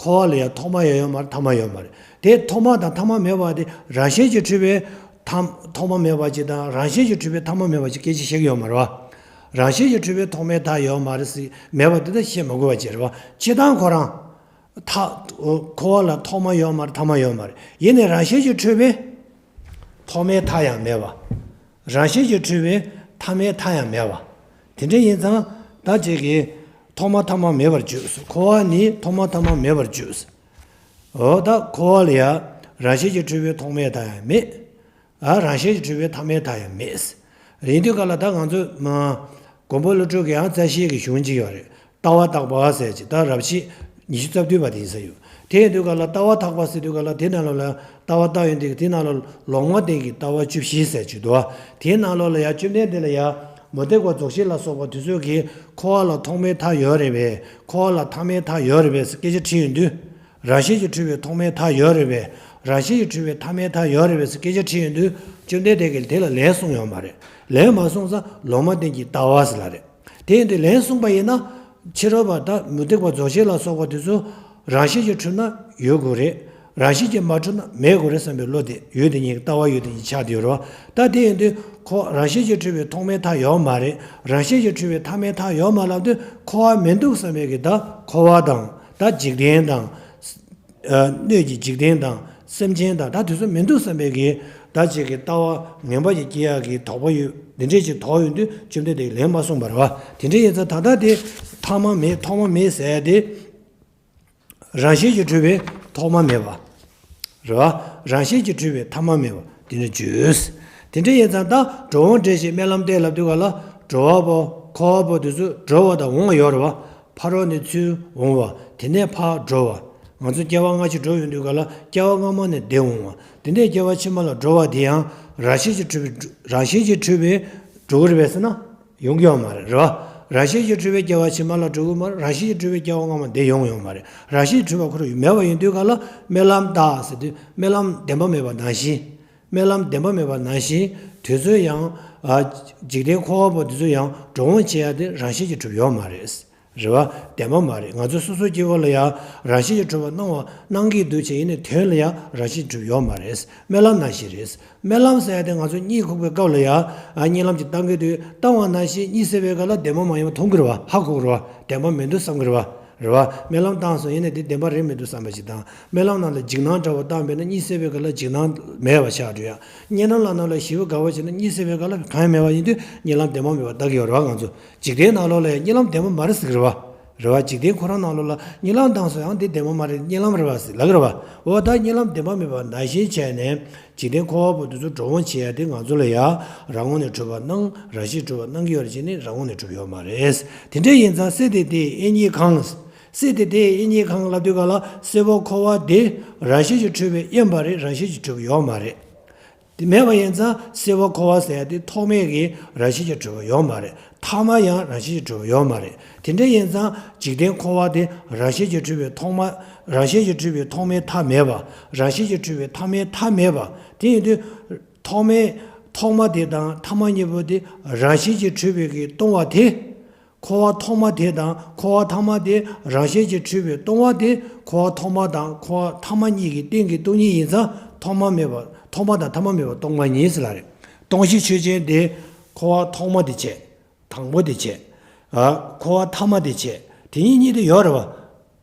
འཁོར་བ་ལ་ཡང་ཐོག་མ་ཡང་ཡོད་མ་རེད། ཐ་མ་ཡོད་མ་རེད། དེ་ཐོག་མ་དང་ཐ་མ་མེད་པ་དེ་རང་བཞིན་གྱིས་གྲུབ་པའི་ཐ་ཐོག་མ་མེད་པ་ཅིག་དང་། རང་བཞིན་གྱིས་གྲུབ་པའི་ཐ་མ་མེད་པ་ཅིག་སྐད་ཆ་བཤད་ཀྱི་ཡོད་མ་རེད་བ། རང་བཞིན་གྱིས་གྲུབ་པའི་ཐོག་མའི་མཐའ་ཡོད་མ་རེད་ཟེར་མེད་པ་དེ་ད་བཤད་མ་དགོས་པ་ཅིག་རེད་བ། སྤྱིར་བཏང་ཁོ་རང་། མཐའ། འཁོར་བ་ལ་ཐོག་མ་ཡོད་མ་རེད། ཐ་མ་ཡོད་མ་རེད། ཡིན་ནའི་རང་བཞིན་གྱིས་གྲུབ་པའི་ཐོག་མའི་མཐའ་ཡང་མེད་པ། རང་བཞིན་གྱིས་གྲུབ་པའི་ཐ་མའི་མཐའ་ཡང་མེད་པ། དེ་འདྲ་ཡིན་ཙང་ད་ཅིག་གིས་ཐོག་མ་ཐ་མ་མེད་པར་བརྗོད་ཟེར། འཁོར་བ་ནི་ཐོག་མ་ཐ་མ་མེད་པར་བརྗོད་ཟེར། འོ་ད་འཁོར་བ་ལ་ཡང་རང་བཞིན་གྱིས་གྲུབ་པའི་ཐོག་མའི་མཐའ་ཡང་མེད། ཨ། རང་བཞིན་གྱིས་གྲུབ་པའི་ཐ་མའི་མཐའ་ཡང་མེད། ཡིན་དུས་ག་ལ་ད་ང་ཚོ་མ། མགོན་པོ་ཀླུ་སྒྲུབ་ཀྱི་ཡང་རྩ་ཤེའི་གི་གཞུང་ཅིག་ཡོད་རེད། ལྟ་བ་བརྟག་པ་ཟེར་ཅིག་ད་རབ་བྱེད་ཉི་ཤུ་རྩ་བདུན་པ་དེ་ཡིན་ས་ཡོད། དེ་ཡིན་དུས་ག་ལ་ལྟ་བ་བརྟག་པ་ཟེར་དུས་ག་ལ་དེ་ནང་ལོགས་ལ་ལྟ་བ་བརྟག་ཡོང་དུས་དེ་ནང་ལོགས་ལོག་མ་བདེན་གྱི་ལྟ་བ་བཅུ་བཞི་ཟེར་ཅིག་འདུག་བ། དེའི་ནང་ལོགས་ལ་ཡང་བཅོམ་ལྡན་འདས་ལ་ཡང་མུ་སྟེགས་པ་རྫོགས་བྱེད་ལ་སོགས་པ་དེ་ཚོས་ཀྱིས་འཁོར་བ་ལ་ཐོག་མའི་མཐའ་ཡོད་རེད་པས། འཁོར་བ་ལ་ཐ་མའི་མཐའ་ཡོད་རེད་པས་ཟེར་སྐད་ཆ་དྲིས་ཡོང་དུས། རང་བཞིན་གྱིས་གྲུབ་པའི་ཐོག་མའི་མཐའ་ཡོད་རེད་པས། རང་བཞིན་གྱིས་གྲུབ་པའི་ཐ་མའི་མཐའ་ཡོད་རེད་པས་ཟེར་སྐད་ཆ་དྲིས་ཡོང་དུས། བཅོམ་ལྡན་འདས་ཀྱིས་དེ་ལ་ལན་གསུངས་ཡོད་མ་རེད། ལན་མ་གསུངས་ཙང་ལོག་མ་བདེན་གྱི་ལྟ་བ་ཟེར་ལབ་རེད། དེ་ཡིན་དུས་ལན་གསུངས་པ་ཡིན་ན། ཕྱི་རོལ་པ་དང་མུ་སྟེགས་པ་རྫོགས་བྱེད་ལ་སོགས་པ་དེ་ཚོ་རང་བཞིན་གྱིས་གྲུབ་ན་ཡོད་དགོས་རེད། རང་བཞིན་གྱིས་མ་གྲུབ་ན་མེད་དགོས་རེད་བསམ་པའི་བློ་དེ་ཡོད་དེ་ཉིད་ཀྱི་ལྟ་བ་ཡོད་དེ་ཉིད་ཆགས་བསྡད་ཡོད་རེད་བ། ད་དེ་ཡིན་དུས་ཁོ་རང་བཞིན་གྱིས་གྲུབ་པའི་ཐོག་མའི་མཐའ་ཡོད་མ་རེད། རང་བཞིན་གྱིས་གྲུབ་པའི་ཐ་མའི་མཐའ་ཡོད་མ་ལབ་དུས་འཁོར་བ་མི་འདུག་བསམ་པའི་གི་ད་འཁོར་བ་དང་ད་འཇིག་རྟེན་དང་། ཨ། སྣོད་ཀྱི་འཇིག་རྟེན་དང་སེམས་ཅན་དང་ད་དེ་ཚོ་མི་འདུག་བསམ་པའི་གི་ད་ཅིག་གི་ལྟ་བ་ངན་པ་ཞིག་སྐྱེ་ཡག་གི་དོགས་པ་ཡོད། འདི་འདྲས་ཅིག་དོགས་ཡོང་དུས་བཅོམ་ལྡན་འདས་ལན་མ་གསུངས་པ་རེད་བ། དེ་འདྲས་ཡིན་ཙང་ད་ལྟ་དེ་ཐ་མ་མེད་ཐོག་མ་མེད་ཟེར་ཡ་དེ། རང་བཞིན་གྱིས་གྲུབ་པའི་ཐོག་མ་མེད་པ། རེད་བ། རང་བཞིན་གྱིས་གྲུབ་པའི་ཐ་མ་མེད་པ་དེ་ནི་བརྗོད། དེ་འདྲ་ཡིན་ཙང་ད་འགྲོ་འོང་འབྲེལ་བྱེད་རྨི་ལམ་སྟེ་ལབ་དུས་ག་ལ་འགྲོ་བ་པོ་འཁོར་བ་པོ་དེ་ཚོ་འགྲོ་བ་དང་འོང་བ་ཡོད་རེད་བ། ཕ་རོལ་ནས་ཚུར་འོང་བ། དེ་ནས་ཕར་འགྲོ་བ། ང་ཚོ་སྐྱེ་བ་སྔ་ཕྱི་འགྲོ་ཡོང་དུས་ག་ལ་སྐྱེ་བ་སྔ་མ་ནས་འདིར་འོང་བ། དེ་ནས་སྐྱེ་བ་ཕྱི་མ་ལ་འགྲོ་བ་དེ་ཡང་རང་བཞིན་གྱིས་གྲུབ་པའི་རང་བཞིན་གྱིས་གྲུབ་པའི་འགྲོ་གི་རེད་པས་ཟེར་ན། ཡོང་གི་ཡོད་མ་རེད། རེད་བ། རང་བཞིན་གྱིས་གྲུབ་པའི་སྐྱེ་བ་ཕྱི་མ་ལ་འགྲོ་གི་མ་རེད། རང་བཞིན་གྱིས་གྲུབ་པའི་སྐྱེ་བ་སྔ་མ་འདིར་ཡོང་ཡོད་མ་རེད། རང་བཞིན་གྱིས་གྲུབ་པ་ཁོ་རང་མེད་པ་ཡིན་དུས་ག་ལ་རྨི་ལམ་ལྟ་ཟེར་དུས་རྨི་ལམ་བདེན་པ་མེད་པ་ནང་བཞིན། རྨི་ལམ་བདེན་པ་མེད་པ་ནང་བཞིན་དེ་ཚོ་ཡང་། ཨ། འཇིག་རྟེན་འཁོར་བ་པོ་དེ་ཚོ་ཡང་འགྲོ་འོང་བྱེད་ཡ་དེ་རང་བཞིན་གྱིས་གྲུབ་ཡོད་མ་རེད། རེད་བ། བདེན་པ་མ་རེད། ང་ཚོ་སོ་སོའི་སྐྱེ་བོ་ལ་ཡང་རང་བཞིན་གྱིས་གྲུབ་པ་སྣང་བ་སྣང་གི་འདུག་བྱས་ཡིན་ནའི་དོན་ལ་ཡང་རང་བཞིན་གྱིས་གྲུབ་ཡོད་མ་རེད། རྨི་ལམ་ནང་བཞིན་རེད། རྨི་ལམ་ཟེར་ཡ་དེ་ང་ཚོ་གཉིད་ཁུག་པའི་སྐབས་ལ་ཡང་། ཨ། གཉིད་ལམ་ཅིག་བཏང་གི་འདུག་བཏང་བ་ནང་བཞིན་གཉིད་སད་པའི་སྐབས་ལ་བདེན་པ་མ་ཡིན་པ་མཐོང་གི་རེད་བ། ཧ་གོ་གི་རེད་བ། བདེན་པ་མི་འདུག་བསམ་གི་རེད་བ། རེད་བ། རྨི་ལམ་བཏང་སོང་ཡིན་ནའི་དེ་བདེན་པ་རེད་མི་འདུག་བསམ་པ་ཞིག་དང་། རྨི་ལམ་ནང་ལ་འཇིགས་སྣང་འདྲ་བོ་བཏང་བས་ན་གཉིད་སད་པའི་སྐབས་ལ་འཇིགས་སྣང་མེད་པ་ཆགས་འགྲོ་ཡ། གཉིད་ལམ་ལ་ནང་ལ་ཞེ་པོ་དགའ་བ་བྱས་ན་གཉིད་སད་པའི་སྐབས་ལ་གང་ཡང་མེད་པ་ཡིན་དུས་གཉིད་ལམ་བདེན་པ་མེད་པ་ལྟ་གི་ཡོད་རེད་བ། ང་ཚོ་འཇིག་རྟེན་ནང་ལོགས་ལ་ཡང་གཉིད་ལམ་བདེན་པ་མ་རེད་ཟེར་གི་རེད་བ། རེད་བ། འཇིག་རྟེན་ཁོ་རང་ནང་ལོགས་ལ་གཉིད་ལམ་བཏང་སོང་ཡང་འདི་བདེན་པ་མ་རེད། གཉིད་ལམ་རེད་བ་ཟེར་ལབ་གི་རེད་བ། འོ་ད་གཉིད་ལམ་བདེན་པ་མེད་པ་ནང་བཞིན་བྱས་ནས། འཇིག་རྟེན་འཁོར་བ་པོ་དེ་ཚོ་འགྲོ་འོང་བྱེད་ཡ་དེ་ང་ཚོ་ལ་ཡ་རང་ངོས་ནས་གྲུབ་པ་སྣང་། རང་བཞིན་གྲུབ་པ་སྣང་གི་ཡོད་རེད་ཅེས་ནི་རང་ངོས་ནས་གྲུབ་ཡོད་མ་རེད། དེ་འདྲ་ཡིན་ཙང་སྲིད་དེ་དེ་ཡི་དབྱེ་གཉིས་གང་། སྲིད་དེ་དེ་ཡི་དབྱེ་གཉིས་གང་ལབ་དུས་ག་ལ་སྲིད་པ་འཁོར་བ་དེ་རང་བཞིན་གྱིས་གྲུབ་པའི་དབྱེན་པ་རེད། རང་བཞིན་གྱིས་གྲུབ་ཡོད་མ་རེད། དེ་མེད་པ་ཡིན་ཙང་སྲིད་པ་འཁོར་བ་ཟེར་ཡ་དེ་ཐོག་མེད་ཀྱི་རང་བཞིན་གྱིས་གྲུབ་པ་ཡོད་མ་རེད། ཐ་མ་ཡང་རང་བཞིན་གྱིས་གྲུབ་པ་ཡོད་མ་རེད། དེ་འདྲ་ཡིན་ཙང་འཇིག་རྟེན་འཁོར་བ་དེ་རང་བཞིན་གྱིས་གྲུབ་པའི་ཐོག་མ། རང་བཞིན་གྱིས་གྲུབ་པའི་ཐོག་མའི་མཐའ་མེད་པ། རང་བཞིན་གྱིས་གྲུབ་པའི་ཐ་མའི་མཐའ་མེད་པ། དེ་ཡིན་དུས་ཐོག་མའི་ཐོག་མ་དེ་དང་ཐ་མ་གཉིས་པོ་དེ་རང་བཞིན་གྱིས་གྲུབ་པའི་གི་སྟོང་པ་དེ། འཁོར་བ་ཐོག་མ་དེ་དང་འཁོར་བ་ཐ་མ་དེ་རང་བཞིན་གྱིས་གྲུབ་པའི་སྟོང་པ་དེ་འཁོར་བ་ཐོག་མ་དང་འཁོར་བ་ཐ་མ་གཉིས་ཀྱི་སྟེང་གི་སྟོང་ཉིད་ཡིན་ཙང་ཐོག་མ་མེད་པ་ཐོག་མ་དང་ཐ་མ་མེད་པ་སྟོང་པ་ཉིད་ཟེར་ལ་རེད། སྟོང་གཞི་ཆོས་ཅན་དེ་འཁོར་བ་ཐོག་མ་དེ་བྱས། དང་པོ་དེ་བྱས། ཨ། འཁོར་བ་ཐ་མ་དེ་བྱས། དེ་གཉིས་གཉིས་དེ་ཡོད་རེད་བ།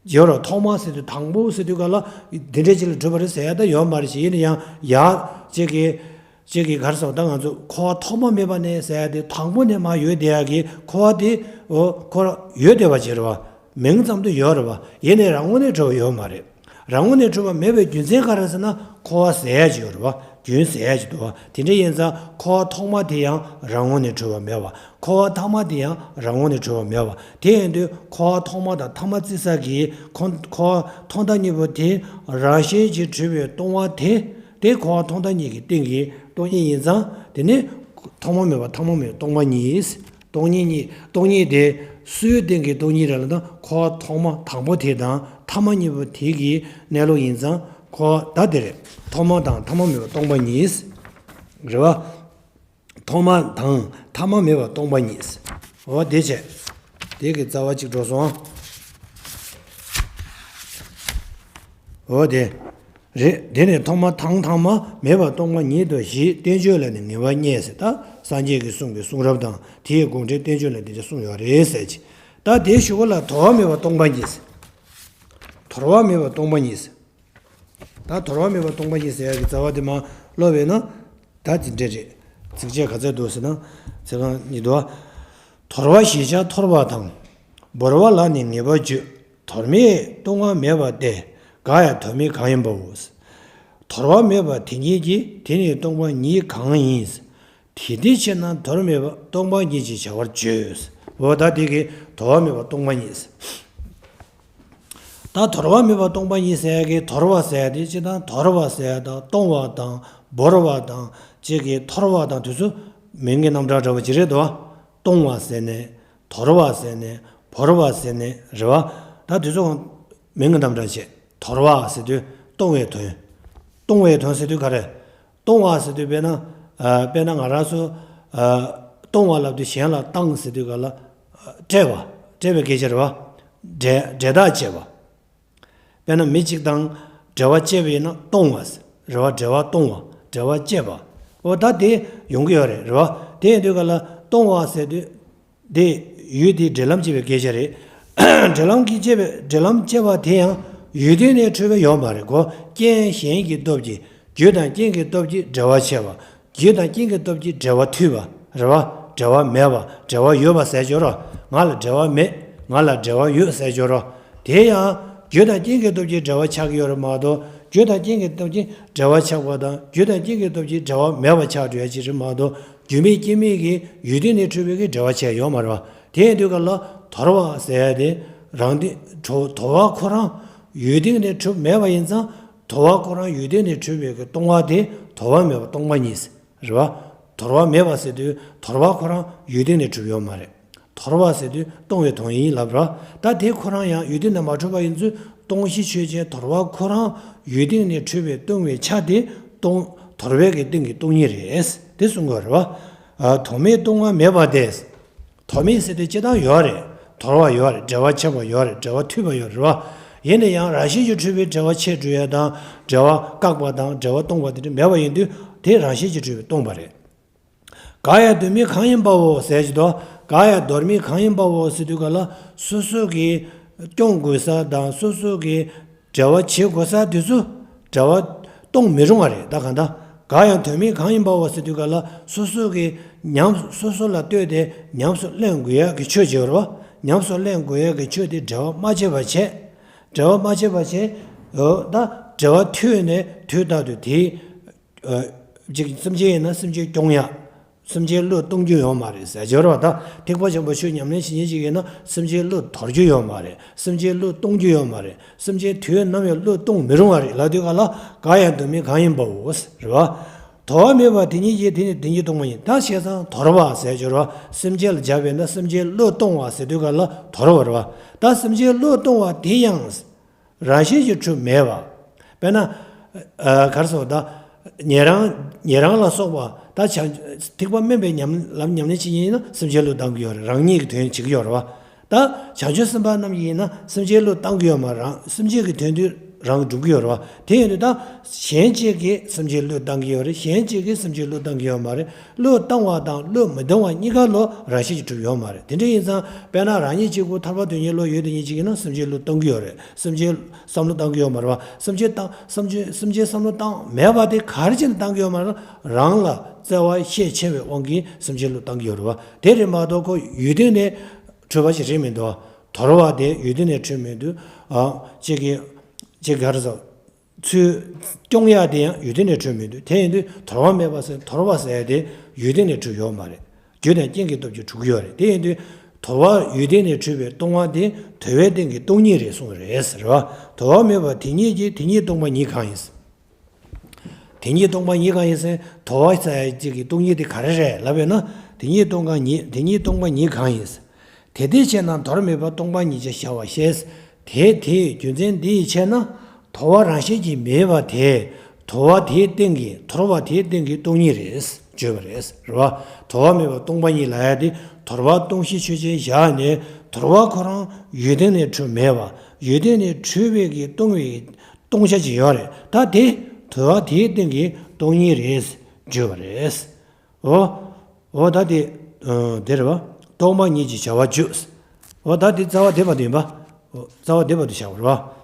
ཡོད་རེད། ཐོག་མ་ཟེར་དུས་དང་པོ་ཟེར་དུས་ག་ལ་འདི་འདྲ་ཅིག་ལ་གྲུབ་པ་རེད་ཟེར་ཡ་ད་ཡོད་མ་རེད་ཞེས། ཡིན་ན་ཡང་ཡ་ཅིག་གི་ཅིག་གི་ག་རེ་ཟེར་བ། ད་ང་ཚོ་འཁོར་བ་ཐོག་མ་མེད་པ་ནས་ཟེར་ཡ་དེ་དང་པོ་ནས་མར་ཡོད་བསྡད་ཡ་གི་འཁོར་བ་དེ་འོ་འཁོར་ཡོད་བསྡད་པ་ཅིག་རེད་བ། མིང་ཙམ་དུ་ཡོད་རེད་བ། ཡིན་ནའི་རང་ངོས་ནས་གྲུབ་པ་ཡོད་མ་རེད། རང་ངོས་ནས་གྲུབ་པ་མེད་པའི་རྒྱུ་མཚན་ག་རེ་ཟེར་ན་འཁོར་བ་ཟེར་ཡ་ཅིག་ཡོད་རེད་བ། རྒྱུན་ཟེར་ཡ་ཅིག་འདུག་བ། དེ་འདྲ་ཡིན་ཙང་འཁོར་བ་ཐོག་མ་དེ་ཡང་རང་ངོས་ནས་གྲུབ་པ་མེད་པ། འཁོར་བ་ཐ་མ་དེ་ཡང་རང་ངོས་ནས་གྲུབ་པ་མེད་པ། དེ་ཡིན་དུས་འཁོར་བ་ཐོག་མ་དང་ཐ་མ་བརྩི་ས་གི་ཁོ་འཁོར་བ་ཐོག་མཐའ་གཉིས་པོ་དེ་རང་བཞིན་གྱིས་གྲུབ་པའི་སྟོང་པ་དེ། དེ་འཁོར་བ་ཐོག་མཐའ་གཉིས་ཀྱི་སྟེང་གི་སྟོང་ཉིད་ཡིན་ཙང་དེ་ནི་ཐོག་མ་མེད་པ་ཐ་མ་མེད་པ་སྟོང་པ་ཉིད། སྟོང་ཉིད་གཉིས། སྟོང་ཉིད་དེ་སུའི་སྟེང་གི་སྟོང་ཉིད་རེད་ལབ་ན་འཁོར་བ་ཐོག་མ་དང་པོ་དེ་དང་ཐ་མ་གཉིས་པོ་དེ་གི་གནས་ལུགས་ཡིན་ཙང་འཁོར་བ་ད་དེ་རེད། ཐོག་མ་དང་ཐ་མ་མེད་པ་སྟོང་པ་ཉིད། རེད་བ། ཐོག་མ་དང་ཐ་མ་མེད་པ་སྟོང་པ་ཉིད། འོ་དེ་བྱས། དེ་གི་རྩ་བ་གཅིག་འགྲོ་སོང་། འོ་དེ་རེད། དེ་ནས་ཐོག་མ་དང་ཐ་མ་མེད་པ་སྟོང་པ་ཉིད་དོ་ཞེས་བསྟན་བཅོས་ལ་ནི་ངེས་པ་རྙེད་ཟེར། ད་སངས་རྒྱས་ཀྱི་གསུང་གི་གསུང་རབ་དང་དེའི་དགོངས་འགྲེལ་བསྟན་བཅོས་ལ་འདི་འདྲ་གསུངས་ཡོད་རེད་ཟེར་གྱི། ད་དེའི་གཞུག་གུ་ལ་དོར་བ་མེད་པ་སྟོང་པ་ཉིད་ཟེར། དོར་བ་མེད་པ་སྟོང་པ་ཉིད་ཟེར། ད་དོར་བ་མེད་པ་སྟོང་པ་ཉིད་ཟེར་ཡ་གི་རྩ་བ་དེ་མར་ཀློག་པས་ན། ད་དེ་འདྲ་རེད། ཚིགས་བཅད་ག་ཚད་འདུག་ཟེར་ན། ཚིག་རྐང་གཉིས་འདུག་བ། དོར་བ་ཞེས་བྱ་འཐོར་བ་དང་། བོར་བ་ལ་ནི་ངེས་པར་བརྗོད། དོར་མེད་ལྟུང་བ་མེད་པ་སྟེ། འགག་ཡང་དོར་མེད་གང་ཡིན་པའོ། དོར་བ་མེད་པ་དེ་ཉིད་ཀྱིས་དེ་ནི་སྟོང་པ་ཉིད་གང་ཡིན། དེ་དེ་ཕྱིར་ན་དོར་མེད་པ་སྟོང་པ་ཉིད་ཅེས་བྱ་བར་བརྗོད། འོ་ད་དེ་གི་དོར་བ་མེད་པ་སྟོང་པ་ཉིད། ད་དོར་བ་མེད་པ་སྟོང་པ་ཉིད་ཟེར་ཡ་གི་དོར་བ་ཟེར་ཡ་དེ་སྤྱིར་བཏང་དོར་བ་ཟེར་ཡ་དང་ལྟུང་བ་དང་བོར་བ་དང་ཅིག་གི་འཐོར་བ་དང་དེ་ཚོ་མིང་གི་རྣམ་གྲངས་འདྲ་བོ་ཅིག་རེད་དོ། ལྟུང་བ་ཟེར་ནས་དོར་བ་ཟེར་ནས་བོར་བ་ཟེར་ནས་རེད་བ། ད་དེ་ཚོ་མིང་གི་རྣམ་གྲངས་བྱས། དོར་བ་ཟེར་དུས་ལྟུང་བའི་དོན། ལྟུང་བའི་དོན་ཟེར་དུས་ག་རེ། ལྟུང་བ་ཟེར་དུས་དཔེར་ན། ཨ། དཔེར་ན་ང་རང་ཚོ། ཨ། ལྟུང་བ་ལབ་དུས་གཞན་ལ་བཏང་ཟེར་དུས་ག་ལ། ཨ། བཀྲལ་བ། བཀྲལ་བའི་སྐད་ཆ་རེད་བ། འབྲེལ་འབྲེལ་ཐག་བཅད་པ། དཔེར་ན་མི་གཅིག་དང་འབྲེལ་བ་བཅད་པ་ཡིན་ན་ལྟུང་བ་ཟེར་རེད་བ། འབྲེལ་བ་ལྟུང་བ། འབྲེལ་བ་བཅད་པ། འོ་ད་དེ་ཡོང་གི་ཡོད་རེད། རེད་བ། དེ་ཡིན་དུས་ག་ལ་ལྟུང་བ་ཟེར་དུས། དེ་ཡུལ་དེའི་འབྲེལ་ལམ་བཅད་པའི་སྐད་ཆ་རེད། འབྲེལ་ལམ་གྱི་བཅད་པའི་འབྲེལ་ལམ་བཅད་པ་དེ་ཡང་ཡུལ་དོན་ནས་འཕྲོས་པའི་ཡོད་མ་རེད་གོ། རྐྱེན་གཞན་གྱི་སྟོབས་ཀྱིས་རྒྱུ་དང་རྐྱེན་གྱི་སྟོབས་ཀྱིས་འབྲེལ་བ་ཆད་པ། རྒྱུ་དང་རྐྱེན་གྱི་སྟོབས་ཀྱིས་འབྲེལ་བ་མཐུད་པ། རེད་བ། འབྲེལ་བ་མེད་པ། འབྲེལ་བ་ཡོད་པ་ཟེར་ཆོག་རོགས། ང་ལ་འབྲེལ་བ་མེད། ང་ལ་འབྲེལ་བ་ཡོད་ཟེར་ཆོག་རོགས། དེ་ཡང་རྒྱུ་དང་རྐྱེན་གྱི་སྟོབས་ཀྱིས་འབྲེལ་བ་ཆགས་ཀྱི་ཡོད་རེད་མ་གཏོགས། རྒྱུ་དང་རྐྱེན་གྱི་སྟོབས་ཀྱིས་འབྲེལ་བ་ཆགས་པ་དང་རྒྱུ་དང་རྐྱེན་གྱི་སྟོབས་ཀྱིས་འབྲེལ་བ་མེད་པ་ཆགས་འགྲོ་ཡ་ཅིག་རེད་མ་གཏོགས། རྒྱུ་མེད་རྐྱེན་མེད་ཀྱི་ཡུལ་དོན་ནས་འཕྲོས་པའི་གི་འབྲེལ་བ་ཆད་ཡོད་མ་རེད་བ། དེ་ཡིན་དུས་ག་ལ་དོར་བ་ཟེར་ཡ་དེ་རང་དེ་དོ་དོར་བ་ཁོ་རང་ཡུལ་དོན་ནས་གྲུབ་མེད་པ་ཡིན་ཙང་། དོར་བ་ཁོ་རང་ཡུལ་དོན་ནས་གྲུབ་པའི་གི་ལྟུང་བ་དེ་དོར་བ་མེད་པ་སྟོང་པ་ཉིད་རེད་བ། དོར་བ་མེད་པ་ཟེར་དུས་དོར་བ་ཁོ་རང་ཡུལ་དོན་ནས་གྲུབ་ཡོད་མ་རེད། དོར་བ་ཟེར་དུས་ལྟུང་བའི་དོན་ཡིན་ལབ་ར། ད་དེ་ཁོ་རང་ཡང་ཡུལ་དོན་ནས་མ་གྲུབ་པ་ཡིན་ཚུལ་སྟོང་གཞི་ཆོས་ཅན་དོར་བ་ཁོ་རང་ཡུལ་དོན་ནས་འཕྲོས་པའི་ལྟུང་བའི་ཆ་དེ་ལྟུང་དོར་བའི་གི་སྟེང་གི་སྟོང་ཉིད་རེད། དེ་གསུང་དགོས་རེད་བ། ཨ། དོར་མེད་ལྟུང་བ་མེད་པ་སྟེ། དོར་མེད་ཟེར་དུས་སྤྱིར་བཏང་ཡོད་རེད། དོར་བ་ཡོད་རེད། འབྲེལ་བ་ཆད་པ་ཡོད་རེད། འབྲེལ་བ་མཐུད་པ་ཡོད་རེད་བ། ཡིན་ན་ཡང་རང་བཞིན་གྱིས་གྲུབ་པའི་འབྲེལ་བ་ཆད་འགྲོ་ཡ་དང་འབྲེལ་བ་བཀག་པ་དང་འབྲེལ་བ་སྟོང་པ་དེ་འདྲ་མེད་པ་ཡིན་དུས་དེ་རང་བཞིན་གྱིས་གྲུབ་པའི་སྟོང་པ་རེད། འགག་ཡང་དོར་མེད་གང་ཡིན་པའོ་ཟེར་གྱི་འདུག་འགག་ཡང་དོར་མེད་གང་ཡིན་པའོ་ཟེར་དུས་ག་ལ་སོ་སོ་གིས་སྐྱོང་དགོས་ས་དང་སོ་སོ་གིས་འབྲེལ་བ་བྱེད་དགོས་ས་དེ་ཚོ་འབྲེལ་བ་གཏོང་མི་རུང་བ་རེད། ད་གང་ལྟར་འགག་ཡང་དོར་མེད་གང་ཡིན་པའོ་ཟེར་དུས་ག་ལ་སོ་སོ་གིས་ཉམས་སོ་སོ་ལ་ལྟོས་ཏེ་ཉམས་སུ་ལེན་དགོས་ཡག་གི་ཆོས་ཅིག་ཡོད་རེད་བ། ཉམས་སུ་ལེན་དགོས་ཡག་གི་ཆོས་དེ་འབྲེལ་བ་མ་བྱས་པ་བྱས། འབྲེལ་བ་མ་བྱས་པ་བྱས། འོ་ད་འབྲེལ་བ་མཐུད་ནས་དུས་རྟག་ཏུ་དེའི། ཨ། ཅིག་སེམས་ཅན་ཡིན་ན་སེམས་ཅན་སྐྱོང་ཡ། སེམས་ཅན་བློས་གཏོང་རྒྱུ་ཡོད་མ་རེད་ཟེར་སྦྱོར་བ་དང་། ཐེག་པ་ཆེན་པོ་ཆོས་ཉམས་ལེན་བྱེད་མཁན་ཅིག་ཡིན་ན་སེམས་ཅན་བློས་དོར་རྒྱུ་ཡོད་མ་རེད། སེམས་ཅན་བློས་གཏོང་རྒྱུ་ཡོད་མ་རེད། སེམས་ཅན་དུས་ནམ་ཡང་བློས་གཏོང་མི་རུང་བ་རེད་ལབ་དུས་ག་ལ་འགག་ཡང་དོར་མེད་གང་ཡིན་པའོ་རེད་བ། དོར་བ་མེད་པ་དེ་ཉིད་ཀྱིས་དེ་ནི་བདེན་བཞིའི་སྟོང་པ་ཉིད། ད་བྱས་ཙང་དོར་བ་ཟེར་སྦྱོར་བ་སེམས་ཅན་ལ་སྦྱར་བས་ན་སེམས་ཅན་བློས་གཏོང་བ་ཟེར་དུས་ག་ལ་དོར་བ་རེད་བ། ད་སེམས་ཅན་བློས་གཏོང་བ་དེ་ཡང་། རང་བཞིན་གྱིས་གྲུབ་མེད་པ། དཔེར་ན། ཨ། ག་རེ་ཟེར་བ་ད། ཉན་རང་ཉན་རང་ལ་སོགས་པ་ ད་བྱང་ཐེག་པ་དམན་པའི་ཉམས་ལམ་ཉམས་ལེན་བྱེད་མཁན་ཡིན་ན་སེམས་ཅན་བློས་བཏང་གི་ཡོད་རེད། རང་ཉིད་ཀྱི་དོན་བྱེད་ཀྱི་ཡོད་རེད་བ། ད་བྱང་ཆུབ་སེམས་དཔའ་རྣམས་ཡིན་ན་སེམས་ཅན་བློས་བཏང་གི་ཡོད་མ་རེད། སེམས་ཅན་གྱི་དོན་དུ་རང་སྒྲུབ་ཀྱི་ཡོད་རེད་བ། དེ་ཡིན་དུས་ད་གཞན་གཅིག་གིས་སེམས་ཅན་བློས་བཏང་གི་ཡོད་རེད། གཞན་གཅིག་གིས་སེམས་ཅན་བློས་བཏང་གི་ཡོད་མ་རེད། བློས་བཏང་བ་དང་བློས་མི་བཏང་བ་གཉིས་ཀ་ལོ་རང་བཞིན་གྱིས་གྲུབ་ཡོད་མ་རེད། དེ་འདྲ་ཡིན་ཙང་དཔེར་ན་རང་ཉིད་གཅིག་པུ་ཐར་པ་དོན་གཉེར་བློ་ཡོད་དེ་ཉིད་གཅིག་ཡིན་ན་སེམས་ཅན་བློས་བཏང་གི་ཡོད་རེད། སེམས་ཅན་བསམ་བློ་བཏང་གི་ཡོད་མ་རེད་བ། སེམས་ཅན་བཏང་སེམས་ཅན་སེམས་ཅན་བསམ་བློ་བཏང་མེད་པ་དེ་ག་རེ་བྱས་ནས་བཏང་གི་ཡོད་མ་རེད། རང་ལ་བརྩེ་བ་ཤས་ཆེ་བའི་དབང་གིས་སེམས་ཅན་བློས་བཏང་གི་ཡོད་རེད་བ། དེ་རེད་མ་གཏོགས་ཁོ་ཡུལ་དོན་ནས་འཕྲོད་པ་ཞིག་རེད་མི་འདུག་དོར་བ་དེ་ཡུལ་དོན་ནས་འཕྲོད་མི་འདུག་ཨ་གཅིག་གིས་གཅིག་ག་རེ་ཟེར། ཚུར་སྐྱོང་ཡག་དེ་ཡང་ཡུལ་དོན་ནས་འཕྲོད་མི་འདུག་དེ་ཡིན་དུས་དོར་བ་མེད་པ་ཟེར་དོར་བ་ཟེར་ཡག་དེ་ཡུལ་དོན་ནས་འཕྲོད་ཡོད་མ་རེད། རྒྱུ་དང་རྐྱེན་གྱི་སྟོབས་ཀྱིས་གྲུབ་ཀྱི་ཡོད་རེད། དེ་ཡིན་དུས་དོར་བ་ཡུལ་དོན་ནས་འཕྲོད་པའི་སྟོང་པ་དེ་དོར་བའི་སྟེང་གི་སྟོང་ཉིད་རེད་གསུངས་པ་རེད་ཟེར་བ། དོར་བ་མེད་པ་དེ་ཉིད་ཀྱི་དེ་ཉིད་སྟོང་པ་ཉིད་གང་ཡིན། དེ་ཉིད་སྟོང་པ་ཉིད་གང་ཡིན་ཟེར། དོར་བ་ཟེར་ཡག་ཅིག་གི་སྟོང་ཉིད་དེ་ག་རེ་རེད་ལབ་ཡོད་ན། དེ་ཉིད་སྟོང་པ་ཉིད་དེ་ཉིད་སྟོང་པ་ཉིད་གང་ཡིན་ཟེར། དེ་དེའི་ཕྱིར་ན་དོར་མེད་པ་སྟོང་པ་ཉིད་ཅེས་བྱ་བ་ཤེས། དེ་དེའི་རྒྱུ་མཚན་འདི་ཡི་ཕྱིར་ན། དོར་བ་རང་བཞིན་གྱིས་མེད་པ་དེ། དོར་བ་དེའི་སྟེང་གི་དོར་བ་དེའི་སྟེང་གི་སྟོང་ཉིད་རེད་བརྗོད་པ་རེད། རེད་བ། དོར་བ་མེད་པ་སྟོང་པ་ཉིད་ལབ་ཡག་དེ་དོར་བ་སྟོང་གཞི་ཆོས་ཅན་བཞག་ནས་དོར་བ་ཁོ་རང་ཡུལ་དོན་ནས་འཕྲོས་མེད་པ་ཡུལ་དོན་ནས་འཕྲོས་པའི་གི་སྟོང་བའི་སྟོང་ཆ་ཅིག་ཡོད་རེད། ད་དེ་དོར་བ་དེའི་སྟེང་གི་སྟོང་ཉིད་རེད་བརྗོད་པ་རེད། འོ། འོ་ད་དེ། ཨ་དེ་རེད་བ། སྟོང་པ་ཉིད་ཀྱི་བྱ་བ་བརྗོད། འོ་ད་དེ་རྩ་བ་དེ་བར་དུ་ཡིན་པ། འོ་རྩ་བ་དེ་བར་དུ་བཞག་པ་རེད་བ།